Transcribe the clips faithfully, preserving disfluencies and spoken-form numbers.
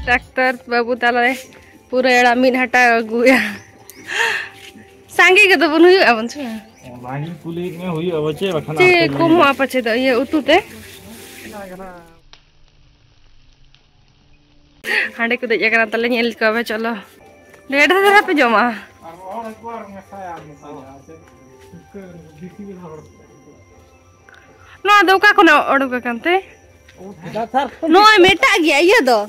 Doctor ᱵᱟᱹᱵᱩ ᱛᱟᱞᱮ ᱯᱩᱨᱟᱹ ᱮᱲᱟ ᱢᱤᱫ ᱦᱟᱴᱟᱜ ᱟᱹᱜᱩᱭᱟ᱾ ᱥᱟᱸᱜᱮ ᱜᱮ ᱫᱚᱵᱚᱱ ᱦᱩᱭᱩᱜ ᱟᱵᱚᱱ ᱥᱮ ᱵᱟᱝ? ᱚᱱᱟᱜᱤᱧ ᱠᱩᱞᱤᱭᱮᱫ ᱢᱮᱭᱟ, ᱦᱩᱭᱩᱜᱼᱟ ᱵᱟᱪᱮ? ᱵᱟᱠᱷᱟᱱ ᱪᱮᱫ ᱟᱨ ᱠᱚ ᱠᱚᱢᱚᱜᱼᱟ ᱯᱟᱪᱷᱮ ᱫᱚ ᱤᱭᱟᱹ ᱩᱛᱩ ᱛᱮ? ᱦᱟᱸᱰᱮ ᱠᱚ ᱫᱮᱡ ᱟᱠᱟᱱᱟ, ᱛᱟᱦᱞᱮ ᱧᱮᱞ ᱠᱚᱣᱟ ᱯᱮ, ᱪᱚᱞᱚ᱾ ᱰᱷᱮᱨ ᱫᱷᱟᱨᱟ ᱯᱮ ᱡᱚᱢᱟ᱾ ᱱᱚᱣᱟ ᱫᱚ ᱚᱠᱟ ᱠᱷᱚᱱᱟᱜ ᱚᱰᱚᱠ ᱟᱠᱟᱱ ᱛᱮ? ᱱᱚᱜᱼᱚᱭ ᱢᱮᱴᱟᱜ ᱜᱮᱭᱟ ᱤᱭᱟᱹ ᱫᱚ᱾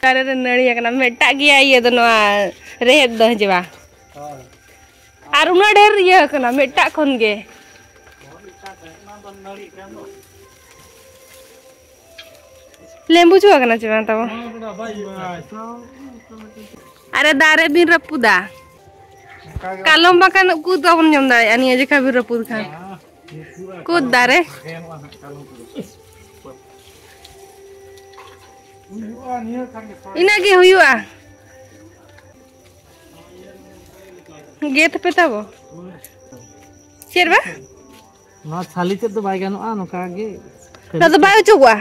ᱫᱟᱨᱮ ᱨᱮ ᱱᱟᱹᱲᱤ ᱟᱠᱟᱱᱟ, ᱢᱮᱴᱟᱜ ᱜᱮᱭᱟ ᱤᱭᱟᱹ ᱫᱚ, ᱱᱚᱣᱟ ᱨᱮᱦᱮᱫ ᱫᱚ ᱦᱤᱡᱩᱜᱼᱟ᱾ ᱟᱨ ᱩᱱᱟᱹᱜ ᱰᱷᱮᱨ ᱤᱭᱟᱹ ᱟᱠᱟᱱᱟ ᱢᱮᱴᱟᱜ ᱠᱷᱚᱱ ᱜᱮ᱾ ᱞᱮᱢᱵᱩ ᱪᱚ ᱟᱠᱟᱱᱟ ᱪᱮ ᱵᱟᱝ ᱛᱟᱵᱚ? ᱟᱨᱮ ᱫᱟᱨᱮ ᱵᱤᱱ ᱨᱟᱹᱯᱩᱫᱟ᱾ ᱠᱟᱞᱚᱢ ᱵᱟᱠᱷᱟᱱ ᱠᱩᱫ ᱵᱟᱵᱚᱱ ᱡᱚᱢ ᱫᱟᱲᱮᱭᱟᱜᱼᱟ ᱱᱤᱭᱟᱹ ᱡᱚᱠᱷᱟ ᱵᱤᱱ ᱨᱟᱹᱯᱩᱫ ᱠᱷᱟᱱ᱾ ᱠᱩᱫ ᱫᱟᱨᱮ᱾ ᱤᱱᱟᱹᱜ ᱜᱮ ᱦᱩᱭᱩᱜᱼᱟ᱾ ᱜᱮᱫ ᱯᱮ ᱛᱟᱵᱚ᱾ ᱪᱮᱫ ᱵᱟ? ᱱᱚᱣᱟ ᱪᱷᱟᱹᱞᱤ ᱛᱮᱫ ᱫᱚ ᱵᱟᱭ ᱜᱟᱱᱚᱜᱼᱟ, ᱱᱚᱝᱠᱟ ᱜᱮ᱾ ᱱᱚᱣᱟ ᱫᱚ ᱵᱟᱭ ᱚᱪᱚᱜᱚᱜᱼᱟ?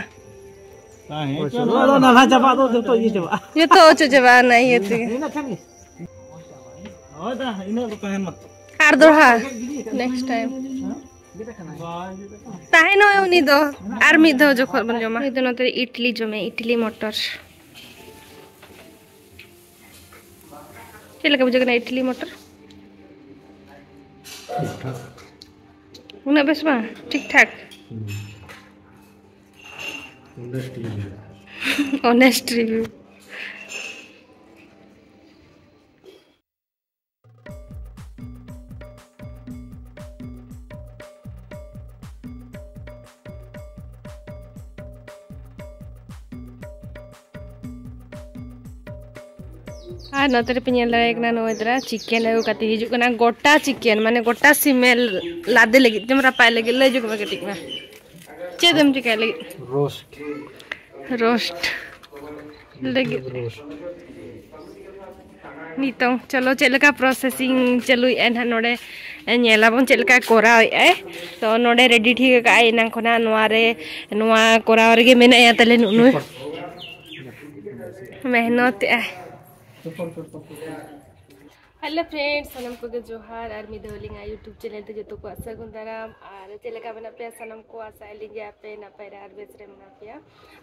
ᱦᱮᱸ, ᱱᱚᱣᱟ ᱫᱚ ᱱᱟᱞᱦᱟ ᱪᱟᱵᱟᱜ ᱫᱚ ᱡᱚᱛᱚ ᱤᱭᱟᱹ ᱪᱟᱵᱟᱜᱼᱟ᱾ ᱡᱚᱛᱚ ᱚᱪᱚᱜ ᱪᱟᱵᱟᱜᱼᱟ ᱚᱱᱟ ᱤᱭᱟᱹ ᱛᱮᱜᱮ᱾ ᱤᱱᱟᱹ ᱠᱷᱟᱱ ᱜᱮ᱾ ᱦᱳᱭ ᱫᱟ, ᱤᱱᱟᱹ ᱫᱚ ᱛᱟᱦᱮᱱ ᱢᱟ᱾ ᱟᱨ ᱫᱚᱲᱦᱟ, next time᱾ ᱛᱟᱦᱮᱱᱚᱜᱼᱟᱭ ᱩᱱᱤ ᱫᱚ, ᱟᱨ ᱢᱤᱫ ᱫᱷᱟᱣ ᱡᱚᱠᱷᱚᱱ ᱵᱚᱱ ᱡᱚᱢᱟ᱾ ᱩᱱᱤ ᱫᱚ ᱱᱚᱛᱮ ᱤᱰᱞᱤ ᱡᱚᱢᱮ, ᱤᱰᱞᱤ ᱢᱚᱴᱚᱨ᱾ ᱪᱮᱫ ᱞᱮᱠᱟ ᱵᱩᱡᱷᱟᱹᱜ ᱠᱟᱱᱟ ᱤᱰᱞᱤ ᱢᱚᱴᱚᱨ? ᱩᱱᱟᱹᱜ ᱵᱮᱥ ᱵᱟᱝ? ᱴᱷᱤᱠ ᱴᱷᱟᱠ? Honest review. ᱟᱨ ᱱᱚᱛᱮ ᱨᱮᱯᱮ ᱧᱮᱞ ᱫᱟᱲᱮᱭᱟᱜ ᱠᱟᱱᱟ, ᱱᱚᱜᱼᱚᱭ ᱫᱟᱨᱟ ᱪᱤᱠᱮᱱ ᱟᱹᱜᱩ ᱠᱟᱛᱮ ᱦᱤᱡᱩᱜ ᱠᱟᱱᱟ, ᱜᱚᱴᱟ ᱪᱤᱠᱮᱱ, ᱢᱟᱱᱮ ᱜᱚᱴᱟ ᱥᱤᱢᱮ ᱞᱟᱫᱮ ᱞᱟᱹᱜᱤᱫ, ᱡᱮᱢᱚᱱ ᱨᱟᱯᱟᱭ ᱞᱟᱹᱜᱤᱫ᱾ ᱞᱟᱹᱭ ᱡᱩᱜ ᱢᱮ ᱠᱟᱹᱴᱤᱡ ᱢᱟ, ᱪᱮᱫ ᱮᱢ ᱪᱤᱠᱟᱹᱭ ᱞᱟᱹᱜᱤᱫ? ᱨᱳᱥᱴ᱾ ᱨᱳᱥᱴ ᱞᱟᱹᱜᱤᱫ᱾ ᱨᱳᱥᱴ᱾ ᱱᱤᱛᱚᱝ ᱪᱚᱞᱚ ᱪᱮᱫ ᱞᱮᱠᱟ processing ᱪᱟᱹᱞᱩᱭᱮᱫᱼᱟᱭ ᱱᱟᱦᱟᱜ ᱱᱚᱰᱮ ᱧᱮᱞᱟᱵᱚᱱ ᱪᱮᱫ ᱞᱮᱠᱟ ᱠᱚᱨᱟᱣᱮᱫᱼᱟᱭ᱾ ᱛᱚ ᱱᱚᱰᱮ ready ᱴᱷᱤᱠ ᱟᱠᱟᱫᱼᱟᱭ ᱮᱱᱟᱝ ᱠᱷᱚᱱᱟᱜ, ᱱᱚᱣᱟ ᱨᱮ, ᱱᱚᱣᱟ ᱠᱚᱨᱟᱣ ᱨᱮᱜᱮ ᱢᱮᱱᱟᱭᱟ ᱛᱟᱞᱮ ᱱᱩᱜᱼᱩ ᱱᱩᱭ ᱢᱮᱦᱱᱚᱛᱮᱜᱼᱟᱭ᱾ Hello friends, ᱥᱟᱱᱟᱢ ᱠᱚᱜᱮ ᱡᱚᱦᱟᱨ, ᱟᱨ ᱢᱤᱫ ᱫᱷᱟᱣ ᱟᱹᱞᱤᱧᱟᱜ YouTube channel ᱛᱮ ᱡᱚᱛᱚ ᱠᱚᱣᱟᱜ ᱥᱟᱹᱜᱩᱱ ᱫᱟᱨᱟᱢ᱾ ᱟᱨ ᱪᱮᱫ ᱞᱮᱠᱟ ᱢᱮᱱᱟᱜ ᱯᱮᱭᱟ ᱥᱟᱱᱟᱢ ᱠᱚ? ᱟᱥᱟᱭᱟᱞᱤᱧ ᱡᱮ ᱟᱯᱮ ᱱᱟᱯᱟᱭ ᱨᱮ ᱟᱨ ᱵᱮᱥ ᱨᱮ ᱢᱮᱱᱟᱜ ᱯᱮᱭᱟ,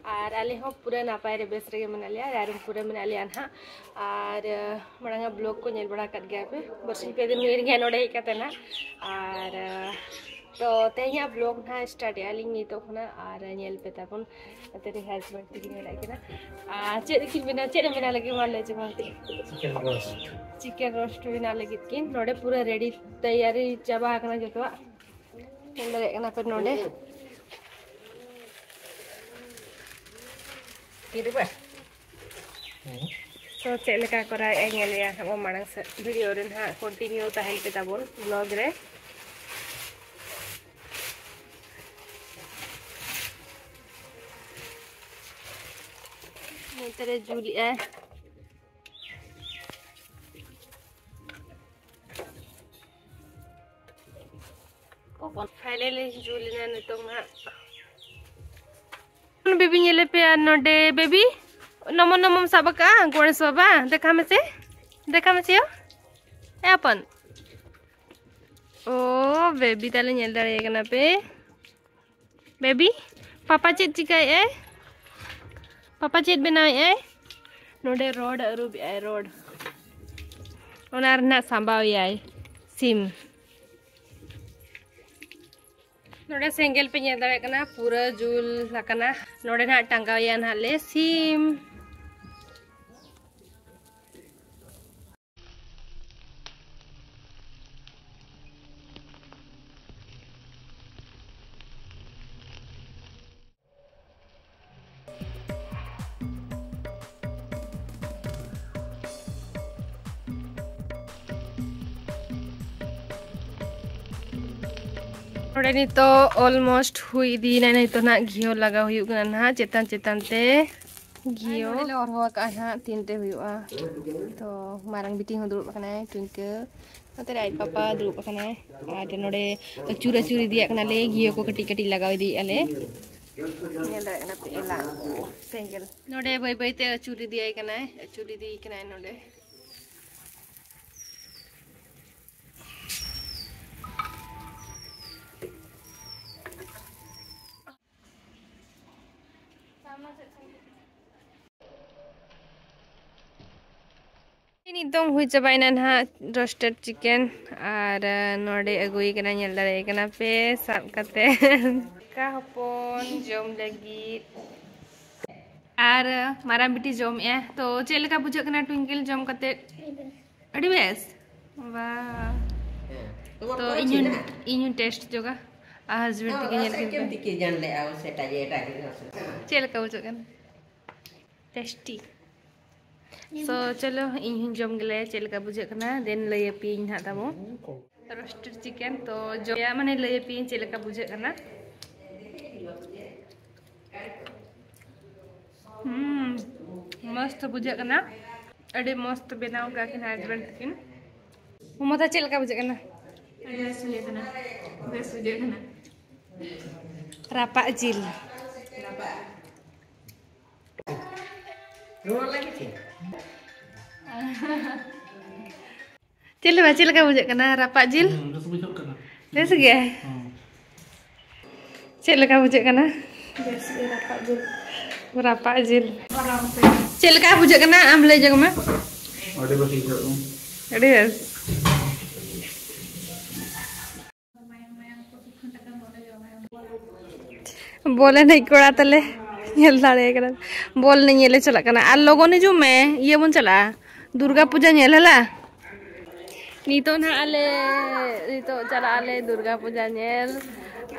ᱟᱨ ᱟᱞᱮ ᱦᱚᱸ ᱯᱩᱨᱟᱹ ᱱᱟᱯᱟᱭ ᱨᱮ ᱵᱮᱥ ᱨᱮᱜᱮ ᱢᱮᱱᱟᱜ ᱞᱮᱭᱟ, ᱟᱨ ᱯᱩᱨᱟᱹ ᱢᱮᱱᱟᱜ ᱞᱮᱭᱟ ᱱᱟᱦᱟᱜ᱾ ᱟᱨ ᱢᱟᱲᱟᱝ ᱟᱜ vlog ᱠᱚ ᱧᱮᱞ ᱵᱟᱲᱟ ᱟᱠᱟᱫ ᱜᱮᱭᱟ ᱯᱮ, ᱵᱟᱨᱥᱤᱧ ᱯᱮ ᱫᱤᱱ ᱦᱩᱭᱮᱱ ᱜᱮᱭᱟ ᱱᱚᱰᱮ ᱦᱮᱡ ᱠᱟᱛᱮ ᱱᱟᱦᱟᱜ᱾ ᱟᱨ ᱛᱚ ᱛᱮᱦᱮᱧᱟᱜ vlog ᱱᱟᱦᱟᱜ start ᱮᱜᱼᱟ ᱞᱤᱧ ᱱᱤᱛᱚᱜ ᱠᱷᱚᱱᱟᱜ, ᱟᱨ ᱧᱮᱞ ᱯᱮ ᱛᱟᱵᱚᱱ᱾ ᱱᱚᱛᱮ ᱨᱮ husband ᱛᱟᱹᱠᱤᱱ ᱢᱮᱱᱟᱜ ᱠᱤᱱᱟ᱾ ᱟᱨ ᱪᱮᱫ ᱠᱤᱱ ᱵᱮᱱᱟᱣ, ᱪᱮᱫ ᱮᱢ ᱵᱮᱱᱟᱣ ᱞᱟᱹᱜᱤᱫ, ᱢᱟ ᱞᱟᱹᱭ ᱪᱮ ᱢᱟ ᱠᱟᱹᱴᱤᱡ? Chicken roast᱾ Chicken roast ᱵᱮᱱᱟᱣ ᱞᱟᱹᱜᱤᱫ ᱠᱤᱱ᱾ ᱱᱚᱰᱮ ᱯᱩᱨᱟᱹ ready ᱛᱮᱭᱟᱨᱤ ᱪᱟᱵᱟ ᱟᱠᱟᱱᱟ ᱡᱚᱛᱚᱣᱟᱜ᱾ ᱧᱮᱞ ᱫᱟᱲᱮᱭᱟᱜ ᱠᱟᱱᱟ ᱯᱮ ᱱᱚᱰᱮ᱾ ᱛᱚ ᱪᱮᱫ ᱞᱮᱠᱟ ᱠᱚᱨᱟᱣᱮᱫᱼᱟᱭ ᱧᱮᱞᱮᱭᱟ ᱦᱟᱸᱜ ᱵᱚᱱ ᱢᱟᱲᱟᱝ ᱥᱮᱫ, video ᱨᱮ ᱱᱟᱦᱟᱜ continue ᱛᱟᱦᱮᱱ ᱯᱮ ᱛᱟᱵᱚᱱ vlog ᱨᱮ᱾ ᱱᱚᱛᱮ ᱨᱮ ᱡᱩᱞᱮᱜᱼᱟᱭ᱾ Finally ᱡᱩᱞ ᱮᱱᱟ ᱱᱤᱛᱚᱝ ᱱᱟᱦᱟᱜ᱾ ᱵᱮᱵᱤ ᱧᱮᱞᱮ ᱯᱮ, ᱟᱨ ᱱᱚᱰᱮ ᱵᱮᱵᱤ ᱱᱚᱢᱚ ᱱᱚᱢᱚᱢ ᱥᱟᱵ ᱟᱠᱟᱜᱼᱟ ᱜᱚᱬᱮᱥ ᱵᱟᱵᱟ, ᱫᱮᱠᱷᱟ ᱢᱮᱥᱮ, ᱫᱮᱠᱷᱟ ᱢᱮᱥᱮ ᱭᱳ᱾ ᱮ ᱦᱚᱯᱚᱱ, ᱳ ᱵᱮᱵᱤ ᱛᱟᱞᱮ ᱧᱮᱞ ᱫᱟᱲᱮᱭᱟᱭ ᱠᱟᱱᱟ ᱯᱮ᱾ ᱵᱮᱵᱤ, ᱯᱟᱯᱟ ᱪᱮᱫ ᱪᱤᱠᱟᱹᱭᱮᱫᱼᱟᱭ? ᱯᱟᱯᱟ ᱪᱮᱫ ᱵᱮᱱᱟᱣᱮᱫᱼᱟᱭ? ᱱᱚᱰᱮ rod ᱟᱹᱨᱩᱵᱮᱫᱼᱟᱭ, rod᱾ ᱚᱱᱟ ᱨᱮᱱᱟᱜ ᱥᱟᱸᱵᱟᱣᱮᱭᱟᱭ ᱥᱤᱢ᱾ ᱱᱚᱰᱮ ᱥᱮᱸᱜᱮᱞ ᱯᱮ ᱧᱮᱞ ᱫᱟᱲᱮᱭᱟᱜ ᱠᱟᱱᱟ, ᱯᱩᱨᱟᱹ ᱡᱩᱞ ᱟᱠᱟᱱᱟ᱾ ᱱᱚᱰᱮ ᱱᱟᱦᱟᱜ ᱴᱟᱸᱜᱟᱣᱮᱭᱟ ᱱᱟᱦᱟᱜ ᱞᱮ ᱥᱤᱢ᱾ ᱱᱚᱰᱮ ᱱᱤᱛᱚᱜ almost ᱦᱩᱭ ᱤᱫᱤᱭᱮᱱᱟ, ᱱᱤᱛᱚᱜ ᱱᱟᱦᱟᱜ ᱜᱷᱤ ᱞᱟᱜᱟᱣ ᱦᱩᱭᱩᱜ ᱠᱟᱱᱟ ᱱᱟᱦᱟᱜ ᱪᱮᱛᱟᱱ ᱪᱮᱛᱟᱱ ᱛᱮ᱾ ᱜᱷᱤᱭᱳ ᱱᱚᱰᱮ ᱞᱮ ᱦᱚᱨᱦᱚ ᱟᱠᱟᱫᱼᱟ ᱦᱟᱸᱜ, ᱛᱤᱱᱨᱮ ᱦᱩᱭᱩᱜᱼᱟ᱾ ᱛᱚ ᱢᱟᱨᱟᱝ ᱵᱤᱴᱤ ᱦᱚᱸ ᱫᱩᱲᱩᱵ ᱟᱠᱟᱱᱟᱭ, ᱴᱩᱭᱝᱠᱮᱞ᱾ ᱱᱚᱛᱮ ᱨᱮ ᱟᱡ ᱯᱟᱯᱟ ᱫᱩᱲᱩᱵ ᱟᱠᱟᱱᱟᱭ᱾ ᱟᱨ ᱱᱚᱰᱮ ᱟᱹᱪᱩᱨ ᱟᱹᱪᱩᱨ ᱤᱫᱤᱭᱟᱜ ᱠᱟᱱᱟᱞᱮ, ᱜᱷᱤᱭᱳ ᱠᱚ ᱠᱟᱹᱴᱤᱡ ᱠᱟᱹᱴᱤᱡ ᱞᱟᱜᱟᱣ ᱤᱫᱤᱭᱮᱫᱼᱟ ᱞᱮ᱾ ᱧᱮᱞ ᱫᱟᱲᱮᱭᱟᱜ ᱠᱟᱱᱟ ᱯᱮ, ᱮᱞᱟ ᱥᱮᱸᱜᱮᱞ᱾ ᱱᱚᱰᱮ ᱵᱟᱹᱭ ᱵᱟᱹᱭ ᱛᱮ ᱟᱹᱪᱩᱨ ᱤᱫᱤᱭᱟᱭ ᱠᱟᱱᱟᱭ, ᱟᱹᱪᱩᱨ ᱤᱫᱤᱭ ᱠᱟᱱᱟᱭ ᱱᱚᱰᱮ᱾ ᱱᱤᱛᱚᱝ ᱦᱩᱭ ᱪᱟᱵᱟᱭᱮᱱᱟ ᱱᱟᱦᱟᱜ roasted chicken᱾ ᱟᱨ, ᱟᱸ, ᱱᱚᱰᱮ ᱟᱹᱜᱩᱭ ᱠᱟᱱᱟ, ᱧᱮᱞ ᱫᱟᱲᱮᱭᱟᱜ ᱠᱟᱱᱟ ᱯᱮ, ᱥᱟᱵ ᱠᱟᱛᱮ᱾ ᱠᱟ ᱦᱚᱯᱚᱱ ᱡᱚᱢ ᱞᱟᱹᱜᱤᱫ᱾ ᱟᱨ, ᱟᱸ, ᱢᱟᱨᱟᱝ ᱵᱤᱴᱤ ᱡᱚᱢᱮᱜᱼᱟ᱾ ᱛᱚ ᱪᱮᱫ ᱞᱮᱠᱟ ᱵᱩᱡᱷᱟᱹᱜ ᱠᱟᱱᱟ ᱴᱩᱭᱝᱠᱮᱞ ᱡᱚᱢ ᱠᱟᱛᱮ? ᱟᱹᱰᱤ ᱵᱮᱥ᱾ ᱵᱟ᱾ ᱦᱮᱸ, ᱛᱚ ᱤᱧ ᱦᱚᱸ, ᱤᱧ ᱦᱚᱸ taste ᱡᱚᱜᱟ᱾ ᱟᱨ husband ᱛᱤᱠᱤᱱ ᱧᱮᱞ ᱠᱤᱱ ᱯᱮ᱾ ᱪᱮᱫ ᱞᱮᱠᱟ ᱵᱩᱡᱷᱟᱹᱜ ᱠᱟᱱᱟ? Tasty᱾ So ᱪᱚᱞᱚ, ᱤᱧ ᱦᱚᱸᱧ ᱡᱚᱢ ᱜᱮᱞᱮ, ᱪᱮᱫ ᱞᱮᱠᱟ ᱵᱩᱡᱷᱟᱹᱜ ᱠᱟᱱᱟ, then ᱞᱟᱹᱭ ᱟᱯᱮᱭᱟᱹᱧ ᱱᱟᱦᱟᱜ ᱛᱟᱵᱚ᱾ Roasted chicken, ᱛᱚ ᱡᱚᱢ ᱢᱟᱱᱮ ᱞᱟᱹᱭ ᱟᱯᱮᱭᱟᱹᱧ ᱪᱮᱫ ᱞᱮᱠᱟ ᱵᱩᱡᱷᱟᱹᱜ ᱠᱟᱱᱟ᱾ ᱦᱩᱸ, ᱢᱚᱥᱛ ᱵᱩᱡᱷᱟᱹᱜ ᱠᱟᱱᱟ, ᱟᱹᱰᱤ ᱢᱚᱥᱛ ᱵᱮᱱᱟᱣ ᱠᱟᱜ ᱠᱤᱱ husband ᱛᱟᱹᱠᱤᱱ᱾ ᱢᱚᱢᱚᱛᱟ, ᱪᱮᱫ ᱞᱮᱠᱟ ᱵᱩᱡᱷᱟᱹᱜ ᱠᱟᱱᱟ? ᱟᱹᱰᱤ ᱵᱮᱥ ᱵᱩᱡᱷᱟᱹᱜ ᱠᱟᱱᱟ, ᱵᱮᱥ ᱵᱩᱡᱷᱟᱹᱜ ᱠᱟᱱᱟ᱾ ᱨᱟᱯᱟᱜ ᱡᱤᱞ᱾ ᱪᱮᱫ ᱞᱮᱠᱟ, ᱪᱮᱫ ᱞᱮᱠᱟ ᱵᱩᱡᱷᱟᱹᱜ ᱠᱟᱱᱟ ᱨᱟᱯᱟᱜ ᱡᱤᱞ? ᱦᱩᱸ, ᱵᱮᱥ ᱵᱩᱡᱷᱟᱹᱜ ᱠᱟᱱᱟ᱾ ᱵᱮᱥ ᱜᱮ? ᱦᱩᱸ᱾ ᱪᱮᱫ ᱞᱮᱠᱟ ᱵᱩᱡᱷᱟᱹᱜ ᱠᱟᱱᱟ? ᱵᱮᱥ ᱜᱮ, ᱨᱟᱯᱟᱜ ᱡᱤᱞ᱾ ᱨᱟᱯᱟᱜ ᱡᱤᱞ᱾ ᱪᱮᱫ ᱞᱮᱠᱟ ᱵᱩᱡᱷᱟᱹᱜ ᱠᱟᱱᱟ? ᱟᱢ ᱞᱟᱹᱭ ᱡᱚᱝ ᱢᱮ᱾ ᱟᱹᱰᱤ ᱵᱮᱥ ᱵᱩᱡᱷᱟᱹᱜ ᱠᱟᱱᱟ᱾ ᱟᱹᱰᱤ ᱵᱮᱥ᱾ ᱵᱚᱞ ᱮᱱᱮᱡ ᱠᱚᱲᱟ ᱛᱟᱞᱮ ᱧᱮᱞ ᱫᱟᱲᱮᱭᱟᱭ ᱠᱟᱱᱟ᱾ ᱵᱚᱞ ᱮᱱᱮᱡ ᱧᱮᱞ ᱞᱮ ᱪᱟᱞᱟᱜ ᱠᱟᱱᱟ᱾ ᱟᱨ ᱞᱚᱜᱚᱱ ᱦᱤᱡᱩᱜ ᱢᱮ, ᱤᱭᱟᱹ ᱵᱚᱱ ᱪᱟᱞᱟᱜᱼᱟ, ᱫᱩᱨᱜᱟ ᱯᱩᱡᱟᱹ ᱧᱮᱞ, ᱦᱮᱞᱟ᱾ ᱱᱤᱛᱚᱜ ᱱᱟᱦᱟᱜ ᱟᱞᱮ, ᱱᱤᱛᱚᱜ ᱪᱟᱞᱟᱜ ᱟᱞᱮ ᱫᱩᱨᱜᱟ ᱯᱩᱡᱟᱹ ᱧᱮᱞ᱾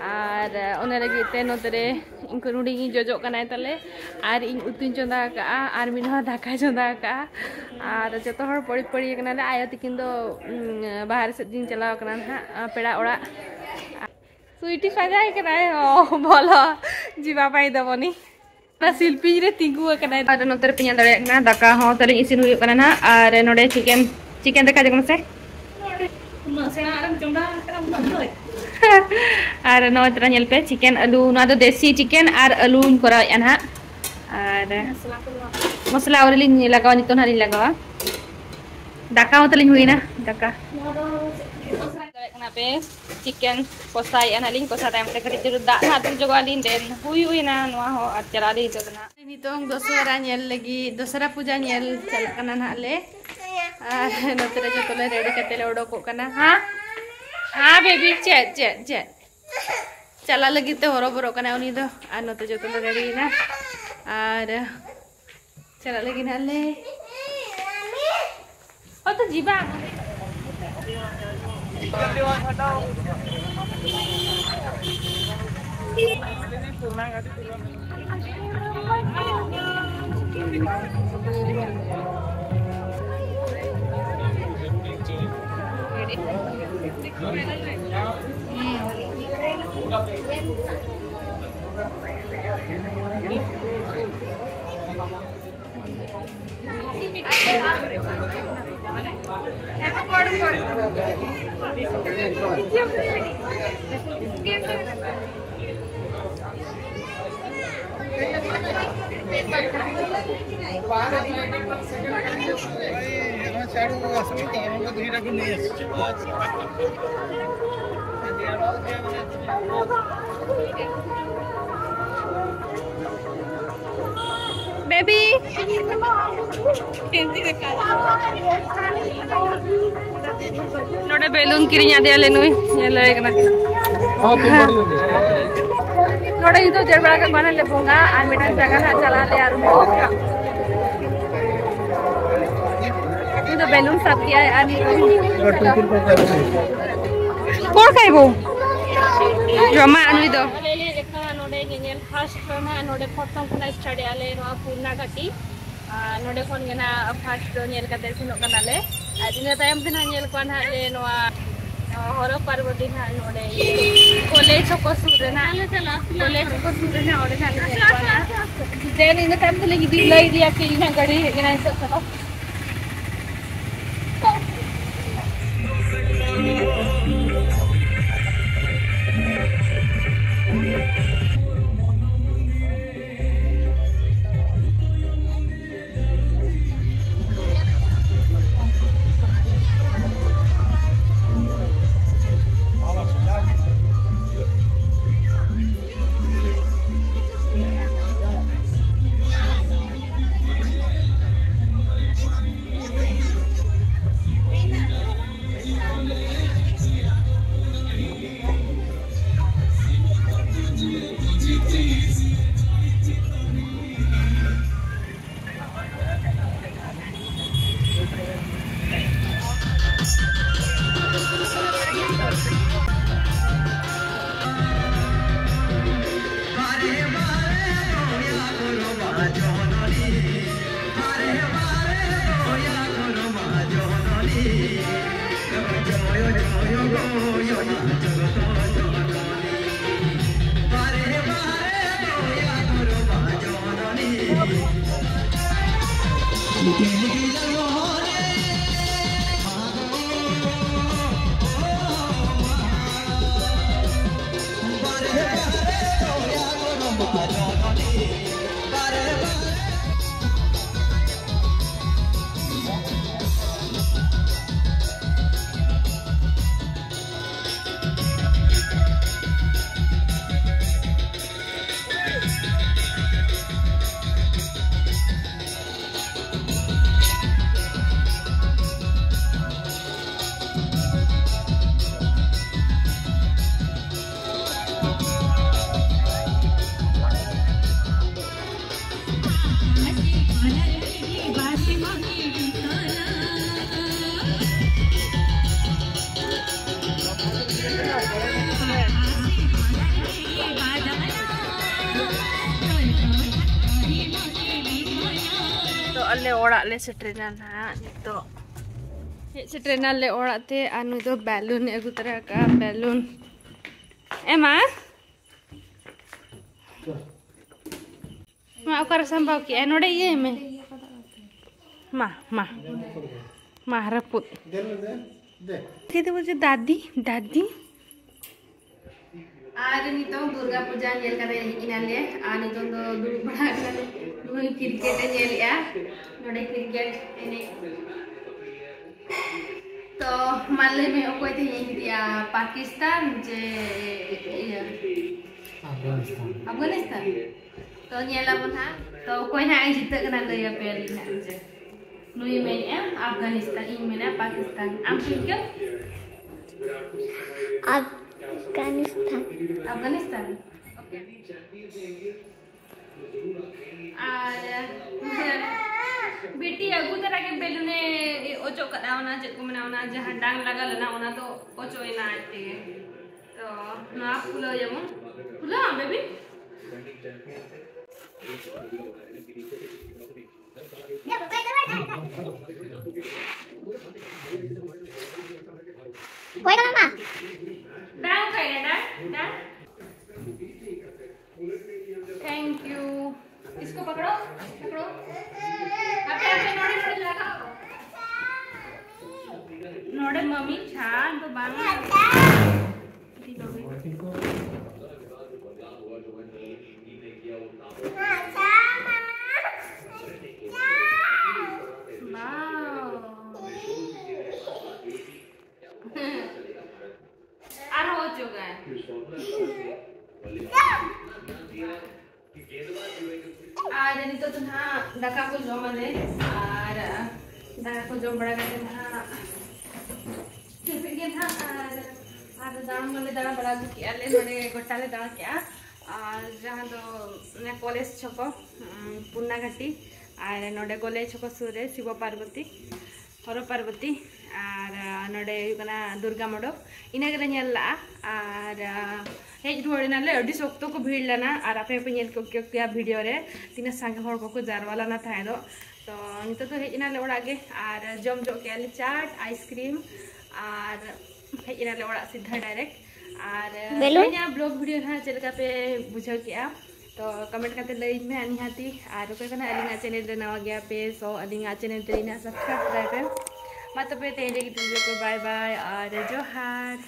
ᱟᱨ ᱚᱱᱟ ᱞᱟᱹᱜᱤᱫ ᱛᱮ ᱱᱚᱛᱮ ᱨᱮ ᱤᱧ ᱠᱷᱚᱱ ᱦᱩᱰᱤᱧ ᱤᱧ ᱡᱚᱡᱚᱜ ᱠᱟᱱᱟᱭ ᱛᱟᱞᱮ᱾ ᱟᱨ ᱤᱧ ᱩᱛᱩᱧ ᱪᱚᱸᱫᱟ ᱟᱠᱟᱫᱼᱟ, ᱟᱨ ᱢᱤᱫ ᱦᱚᱲ ᱫᱟᱠᱟᱭ ᱪᱚᱸᱫᱟ ᱟᱠᱟᱫᱼᱟ᱾ ᱟᱨ ᱡᱚᱛᱚ ᱦᱚᱲ ᱯᱟᱹᱲᱤ ᱯᱟᱹᱲᱤ ᱟᱠᱟᱱᱟᱞᱮ᱾ ᱟᱭᱳ ᱛᱤᱠᱤᱱ ᱫᱚ, ᱩᱸ, ᱵᱟᱦᱨᱮ ᱥᱮᱫ ᱠᱤᱱ ᱪᱟᱞᱟᱣ ᱠᱟᱱᱟ ᱱᱟᱦᱟᱜ, ᱟᱸ, ᱯᱮᱲᱟ ᱚᱲᱟᱜ᱾ ᱥᱩᱭᱴᱤ ᱯᱟᱸᱡᱟᱭ ᱠᱟᱱᱟᱭ, ᱚ, ᱵᱚᱞᱚ, ᱡᱤᱵᱟ ᱯᱟᱭ ᱫᱚ ᱵᱚᱱᱤ᱾ ᱚᱱᱟ ᱥᱤᱞᱯᱤᱧ ᱨᱮ ᱛᱤᱸᱜᱩ ᱟᱠᱟᱱᱟᱭ᱾ ᱟᱨ ᱱᱚᱛᱮ ᱨᱮᱯᱮ ᱧᱮᱞ ᱫᱟᱲᱮᱭᱟᱜ ᱠᱟᱱᱟ, ᱫᱟᱠᱟ ᱦᱚᱸ ᱛᱟᱹᱞᱤᱧ ᱤᱥᱤᱱ ᱦᱩᱭᱩᱜ ᱠᱟᱱᱟ ᱱᱟᱦᱟᱜ᱾ ᱟᱨ ᱱᱚᱰᱮ ᱪᱤᱠᱮᱱ, ᱪᱤᱠᱮᱱ ᱫᱟᱠᱟ ᱡᱚᱢ ᱢᱮᱥᱮ᱾ ᱩᱱᱟᱹᱜ ᱥᱮᱬᱟ ᱟᱨᱮᱢ ᱪᱚᱸᱫᱟ ᱟᱠᱟᱫᱟ, ᱩᱱᱟᱹᱜ ᱫᱚᱭ᱾ ᱟᱨ ᱱᱚᱜᱼᱚᱭ ᱛᱚᱨᱟ ᱧᱮᱞ ᱯᱮ, ᱪᱤᱠᱮᱱ ᱟᱹᱞᱩ, ᱱᱚᱣᱟ ᱫᱚ ᱫᱮᱥᱤ ᱪᱤᱠᱮᱱ ᱟᱨ ᱟᱹᱞᱩᱧ ᱠᱚᱨᱟᱣᱮᱫᱼᱟ ᱱᱟᱦᱟᱜ᱾ ᱟᱨ ᱢᱚᱥᱞᱟ ᱠᱚ ᱱᱚᱣᱟ᱾ ᱢᱚᱥᱞᱟ ᱟᱹᱣᱨᱤ ᱞᱤᱧ ᱞᱟᱜᱟᱣᱟ, ᱱᱤᱛᱚᱜ ᱱᱟᱦᱟᱜ ᱞᱤᱧ ᱞᱟᱜᱟᱣᱟ᱾ ᱫᱟᱠᱟ ᱦᱚᱸ ᱛᱟᱹᱞᱤᱧ ᱦᱩᱭᱱᱟ, ᱫᱟᱠᱟ᱾ ᱱᱚᱣᱟ ᱫᱚ ᱪᱮᱫ ᱠᱚ ᱢᱚᱥᱞᱟ? ᱫᱟᱲᱮᱭᱟᱜ ᱠᱟᱱᱟ ᱯᱮ, ᱪᱤᱠᱮᱱ ᱠᱚᱥᱟᱭᱮᱫᱼᱟ ᱱᱟᱦᱟᱜ ᱞᱤᱧ, ᱠᱚᱥᱟ ᱛᱟᱭᱚᱢ ᱛᱮ ᱠᱟᱹᱴᱤᱡ ᱪᱩᱞᱩᱝ ᱫᱟᱜ ᱱᱟᱦᱟᱜ ᱫᱩᱞ ᱡᱚᱜᱟᱜ ᱟᱹᱞᱤᱧ, ᱫᱮᱱ ᱦᱩᱭ ᱦᱩᱭᱱᱟ ᱱᱚᱣᱟ ᱦᱚᱸ, ᱟᱨ ᱪᱟᱞᱟᱜ ᱟᱹᱞᱤᱧ ᱱᱤᱛᱚᱜ ᱫᱚ ᱱᱟᱦᱟᱜ᱾ ᱱᱤᱛᱚᱝ ᱫᱚᱥᱚᱦᱨᱟ ᱧᱮᱞ ᱞᱟᱹᱜᱤᱫ, ᱫᱚᱥᱚᱦᱨᱟ ᱯᱩᱡᱟ ᱧᱮᱞ ᱪᱟᱞᱟᱜ ᱠᱟᱱᱟ ᱱᱟᱦᱟᱜ ᱞᱮ᱾ ᱟᱨ ᱱᱚᱛᱮ ᱨᱮ ᱡᱚᱛᱚ ᱞᱮ ᱨᱮᱰᱤ ᱠᱟᱛᱮ ᱞᱮ ᱚᱰᱚᱠᱚᱜ ᱠᱟᱱᱟ᱾ ᱦᱮᱸ, ᱦᱮᱸ ᱵᱮᱵᱤ, ᱪᱮᱫ, ᱪᱮᱫ, ᱪᱮᱫ? ᱪᱟᱞᱟᱜ ᱞᱟᱹᱜᱤᱫ ᱛᱮ ᱦᱚᱨᱚᱵᱚᱨᱚᱜ ᱠᱟᱱᱟᱭ ᱩᱱᱤ ᱫᱚ᱾ ᱟᱨ ᱱᱚᱛᱮ ᱡᱚᱛᱚ ᱞᱮ ᱨᱮᱰᱤᱭᱮᱱᱟ᱾ ᱟᱨ ᱪᱟᱞᱟᱜ ᱞᱟᱹᱜᱤᱫ ᱱᱟᱦᱟᱜ ᱞᱮ᱾ ᱦᱳᱭ ᱛᱚ ᱡᱤᱵᱟ᱾ ᱵᱮᱵᱤ᱾ ᱱᱚᱰᱮ ᱵᱮᱞᱩᱱ ᱠᱤᱨᱤᱧ ᱟᱫᱮᱭᱟᱞᱮ ᱱᱩᱭ, ᱧᱮᱞ ᱦᱩᱭ ᱠᱟᱱᱟ᱾ ᱱᱚᱰᱮ ᱱᱤᱛᱚᱜ ᱡᱮᱨ ᱵᱟᱲᱟ ᱠᱟᱜ ᱠᱚᱣᱟ ᱞᱮ ᱵᱚᱸᱜᱟ, ᱟᱨ ᱢᱤᱫᱴᱟᱝ ᱡᱟᱭᱜᱟ ᱦᱟᱸᱜ ᱪᱟᱞᱟᱜ ᱟᱞᱮ ᱟᱨ ᱩᱱᱤ ᱫᱚ ᱵᱮᱞᱩᱱ ᱥᱟᱵ ᱠᱮᱜᱼᱟᱭ ᱟᱨ ᱱᱤᱛᱚᱜ ᱚᱠᱚᱭ ᱠᱟᱭ ᱵᱚ? ᱡᱚᱢᱟᱜ ᱱᱩᱭ ᱫᱚ᱾ ᱟᱞᱮ ᱞᱮ ᱦᱮᱡ ᱟᱠᱟᱱᱟ ᱱᱚᱰᱮ ᱧᱮᱧᱮᱞ, ᱯᱷᱟᱥᱴ ᱫᱚ ᱱᱟᱦᱟᱜ ᱱᱚᱰᱮ ᱯᱨᱚᱛᱷᱚᱢ ᱠᱷᱚᱱᱟᱜ ᱥᱴᱟᱨᱴ ᱮᱜᱼᱟ ᱞᱮ ᱱᱚᱣᱟ ᱯᱩᱨᱱᱟ ᱜᱷᱟᱴᱤ᱾ ᱟᱨ ᱱᱚᱰᱮ ᱠᱷᱚᱱ ᱜᱮ ᱱᱟᱦᱟᱜ ᱯᱷᱟᱥᱴ ᱫᱚ ᱧᱮᱞ ᱠᱟᱛᱮ ᱥᱮᱱᱚᱜ ᱠᱟᱱᱟᱞᱮ᱾ ᱟᱨ ᱤᱱᱟᱹ ᱛᱟᱭᱚᱢ ᱛᱮ ᱱᱟᱦᱟᱜ ᱧᱮᱞ ᱠᱚᱣᱟ ᱱᱟᱦᱟᱜ ᱞᱮ ᱱᱚᱣᱟ, ᱱᱚᱣᱟ ᱦᱚᱨᱚ ᱯᱟᱨᱵᱚᱛᱤ ᱱᱟᱦᱟᱜ ᱱᱚᱰᱮ ᱠᱚᱞᱮᱡᱽ ᱠᱚ ᱥᱩᱨ ᱨᱮᱱᱟᱜ, ᱠᱚᱞᱮᱡᱽ ᱠᱚ ᱥᱩᱨ ᱨᱮᱱᱟᱜ, ᱚᱸᱰᱮ ᱱᱟᱜ ᱞᱮ ᱧᱮᱞ ᱠᱚᱣᱟ ᱱᱟᱜ᱾ ᱫᱮᱱ ᱤᱱᱟᱹ ᱛᱟᱭᱚᱢ ᱛᱮᱞᱮ ᱤᱫᱤ, ᱞᱟᱹᱭ ᱤᱫᱤᱭᱟ ᱠᱤ ᱤᱧᱟᱹᱜ ᱜᱟᱹᱰᱤ ᱦᱮᱡ ᱮᱱᱟ, ᱱᱤᱛᱚᱜ ᱪᱟᱞᱟᱜ᱾ ᱛᱚ, ᱟᱞᱮ ᱚᱲᱟᱜ ᱞᱮ ᱥᱮᱴᱮᱨᱮᱱᱟ ᱱᱟᱦᱟᱜ ᱱᱤᱛᱚᱜ᱾ ᱦᱮᱡ ᱥᱮᱴᱮᱨᱮᱱᱟᱞᱮ ᱚᱲᱟᱜ ᱛᱮ, ᱟᱨ ᱱᱩᱭ ᱫᱚ ᱵᱮᱞᱩᱱ ᱮ ᱟᱹᱜᱩ ᱛᱚᱨᱟ ᱟᱠᱟᱫᱼᱟ, ᱵᱮᱞᱩᱱ᱾ ᱮ ᱢᱟ, ᱢᱟ, ᱚᱠᱟᱨᱮ ᱥᱟᱢᱵᱟᱣ ᱠᱮᱜᱼᱟ? ᱱᱚᱰᱮ ᱤᱭᱟᱹᱭ ᱢᱮ᱾ ᱢᱟ, ᱢᱟ, ᱢᱟ, ᱨᱟᱹᱯᱩᱫ᱾ ᱫᱮᱱ, ᱫᱮᱱ, ᱫᱮ᱾ ᱪᱮᱫ ᱵᱚᱞᱪᱷᱮ ᱫᱟᱫᱤ, ᱫᱟᱫᱤ? ᱟᱨ ᱱᱤᱛᱚᱝ ᱫᱩᱨᱜᱟ ᱯᱩᱡᱟ ᱧᱮᱞ ᱠᱟᱛᱮ ᱦᱮᱡ ᱮᱱᱟᱞᱮ᱾ ᱟᱨ ᱱᱤᱛᱚᱝ ᱫᱚ ᱫᱩᱲᱩᱵ ᱵᱟᱲᱟ ᱟᱠᱟᱱᱟᱞᱮ᱾ ᱱᱩᱭ ᱠᱨᱤᱠᱮᱴ ᱮ ᱧᱮᱞᱮᱜᱼᱟ, ᱱᱚᱰᱮ ᱠᱨᱤᱠᱮᱴ ᱮᱱᱮᱡ᱾ ᱛᱚ ᱢᱟ ᱞᱟᱹᱭ ᱢᱮ, ᱚᱠᱚᱭ ᱛᱮᱦᱮᱧ ᱤᱧ ᱤᱫᱤᱭᱟ, ᱯᱟᱠᱤᱥᱛᱟᱱ ᱪᱮ ᱤᱭᱟᱹ? ᱟᱯᱷᱜᱟᱱᱤᱥᱛᱟᱱ᱾ ᱟᱯᱷᱜᱟᱱᱤᱥᱛᱟᱱ? ᱛᱚ ᱧᱮᱞ ᱟᱵᱚᱱ ᱦᱟᱸᱜ, ᱛᱚ ᱚᱠᱚᱭ ᱦᱟᱸᱜ ᱮ ᱡᱤᱛᱟᱹᱜ ᱠᱟᱱᱟ ᱞᱟᱹᱭ ᱟᱯᱮᱭᱟᱞᱤᱧ ᱦᱟᱸᱜ, ᱦᱮᱸ ᱥᱮ? ᱱᱩᱭᱮ ᱢᱮᱱᱮᱜᱼᱟ ᱟᱯᱷᱜᱟᱱᱤᱥᱛᱟᱱ, ᱤᱧ ᱢᱮᱱᱟ ᱯᱟᱠᱤᱥᱛᱟᱱ᱾ ᱟᱢ ᱪᱮᱫ ᱪᱚ? ᱟᱯᱷᱜᱟᱱᱤᱥᱛᱟᱱ᱾ ᱟᱯᱷᱜᱟᱱᱤᱥᱛᱟᱱ? ᱟᱨ ᱵᱤᱴᱤ ᱟᱹᱜᱩ ᱛᱚᱨᱟ ᱜᱮ ᱵᱮᱞᱩᱱᱮ ᱚᱪᱚᱜ ᱠᱟᱫᱟ, ᱚᱱᱟ ᱪᱮᱫ ᱠᱚ ᱢᱮᱱᱟ, ᱚᱱᱟ ᱡᱟᱦᱟᱸ ᱰᱟᱝ ᱞᱟᱜᱟᱣ ᱞᱮᱱᱟ, ᱚᱱᱟ ᱫᱚ ᱚᱪᱚᱜ ᱮᱱᱟ ᱟᱡ ᱛᱮᱜᱮ᱾ ᱛᱚ ᱱᱚᱣᱟ ᱯᱷᱩᱞᱟᱹᱣ ᱡᱮᱢᱚᱱ ᱯᱷᱩᱞᱟᱹᱣ ᱵᱮᱵᱤ᱾ ᱦᱳᱭ ᱠᱟᱱᱟ ᱢᱟ᱾ ᱰᱟᱝ ᱠᱟᱭᱟ, ᱰᱟᱝ, ᱰᱟᱝ᱾ Thank you. इसको पकड़ो, पकड़ो। अबे, अबे, नोड़े, नोड़े लगाओ। नोड़े मम्मी छान तो बांग। Wow. ᱟᱨᱦᱚᱸ ᱚᱪᱚᱜᱟᱭ᱾ ᱟᱨ ᱱᱤᱛᱚᱜ ᱫᱚ ᱱᱟᱦᱟᱜ ᱫᱟᱠᱟ ᱠᱚ ᱡᱚᱢ ᱟᱞᱮ, ᱟᱨ ᱫᱟᱠᱟ ᱠᱚ ᱡᱚᱢ ᱵᱟᱲᱟ ᱠᱟᱛᱮ ᱱᱟᱦᱟᱜ ᱡᱟᱹᱯᱤᱫ ᱜᱮ ᱱᱟᱦᱟᱜ᱾ ᱟᱨ, ᱟᱨ ᱫᱟᱬᱟᱱ ᱢᱟᱞᱮ ᱫᱟᱬᱟ ᱵᱟᱲᱟ ᱟᱹᱜᱩ ᱠᱮᱜᱼᱟ ᱞᱮ, ᱱᱚᱰᱮ ᱜᱚᱴᱟ ᱞᱮ ᱫᱟᱬᱟ ᱠᱮᱜᱼᱟ᱾ ᱟᱨ ᱡᱟᱦᱟᱸ ᱫᱚ ᱚᱱᱮ ᱠᱚᱞᱮᱡᱽ ᱪᱷᱚᱠᱚ, ᱩᱸ, ᱯᱩᱨᱱᱟ ᱜᱷᱟᱴᱤ, ᱟᱨ ᱱᱚᱰᱮ ᱠᱚᱞᱮᱡᱽ ᱪᱷᱚᱠᱚ ᱥᱩᱨ ᱨᱮ ᱥᱤᱵᱚ ᱯᱟᱨᱵᱚᱛᱤ, ᱦᱚᱨᱚ ᱯᱟᱨᱵᱚᱛᱤ, ᱟᱨ, ᱟᱨ ᱱᱚᱰᱮ ᱦᱩᱭᱩᱜ ᱠᱟᱱᱟ ᱫᱩᱨᱜᱟ ᱢᱚᱰᱚᱯ᱾ ᱤᱱᱟᱹ ᱜᱮᱞᱮ ᱧᱮᱞ ᱞᱟᱜᱼᱟ᱾ ᱟᱨ, ᱟᱨ ᱦᱮᱡ ᱨᱩᱣᱟᱹᱲ ᱮᱱᱟᱞᱮ, ᱟᱹᱰᱤ ᱥᱚᱠᱛᱚ ᱠᱚ ᱵᱷᱤᱲ ᱞᱮᱱᱟ᱾ ᱟᱨ ᱟᱯᱮ ᱦᱚᱸᱯᱮ ᱧᱮᱞ ᱠᱮᱫ ᱠᱮᱭᱟ ᱵᱷᱤᱰᱤᱭᱳ ᱨᱮ ᱛᱤᱱᱟᱹᱜ ᱥᱟᱸᱜᱮ ᱦᱚᱲ ᱠᱚᱠᱚ ᱡᱟᱨᱣᱟ ᱞᱮᱱᱟ ᱛᱟᱦᱮᱸ ᱫᱚ᱾ ᱛᱚ ᱱᱤᱛᱚᱜ ᱫᱚ ᱦᱮᱡ ᱮᱱᱟᱞᱮ ᱚᱲᱟᱜ ᱜᱮ, ᱟᱨ ᱡᱚᱢ ᱡᱚᱜ ᱠᱮᱜᱼᱟ ᱞᱮ ᱪᱟᱴ, ᱟᱭᱤᱥᱠᱨᱤᱢ, ᱟᱨ ᱦᱮᱡ ᱮᱱᱟᱞᱮ ᱚᱲᱟᱜ ᱥᱤᱫᱷᱟ ᱰᱟᱭᱨᱮᱠᱴ᱾ ᱟᱨ ᱵᱮᱞᱩᱱ? ᱛᱮᱦᱮᱧᱟᱜ ᱵᱞᱚᱜ ᱵᱷᱤᱰᱤᱭᱳ ᱱᱟᱦᱟᱜ ᱪᱮᱫ ᱞᱮᱠᱟ ᱯᱮ ᱵᱩᱡᱷᱟᱹᱣ ᱠᱮᱜᱼᱟ? ᱛᱚ ᱠᱚᱢᱮᱱᱴ ᱠᱟᱛᱮ ᱞᱟᱹᱭᱟᱹᱧ ᱢᱮ ᱱᱤᱦᱟᱹᱛᱤ᱾ ᱟᱨ ᱚᱠᱚᱭ ᱠᱚ ᱱᱟᱦᱟᱜ ᱟᱹᱞᱤᱧᱟᱜ ᱪᱮᱱᱮᱞ ᱨᱮ ᱱᱟᱣᱟ ᱜᱮᱭᱟ ᱯᱮ, ᱥᱳ ᱟᱹᱞᱤᱧᱟᱜ ᱪᱮᱱᱮᱞ ᱨᱮ ᱱᱟᱦᱟᱜ ᱥᱟᱵᱥᱠᱨᱟᱭᱤᱵ ᱛᱟᱭ ᱯᱮ᱾ ᱢᱟ ᱛᱚᱵᱮ ᱛᱮᱦᱮᱧ ᱞᱟᱹᱜᱤᱫ ᱫᱚ ᱵᱟᱭ ᱵᱟᱭ ᱟᱨ ᱡᱚᱦᱟᱨ᱾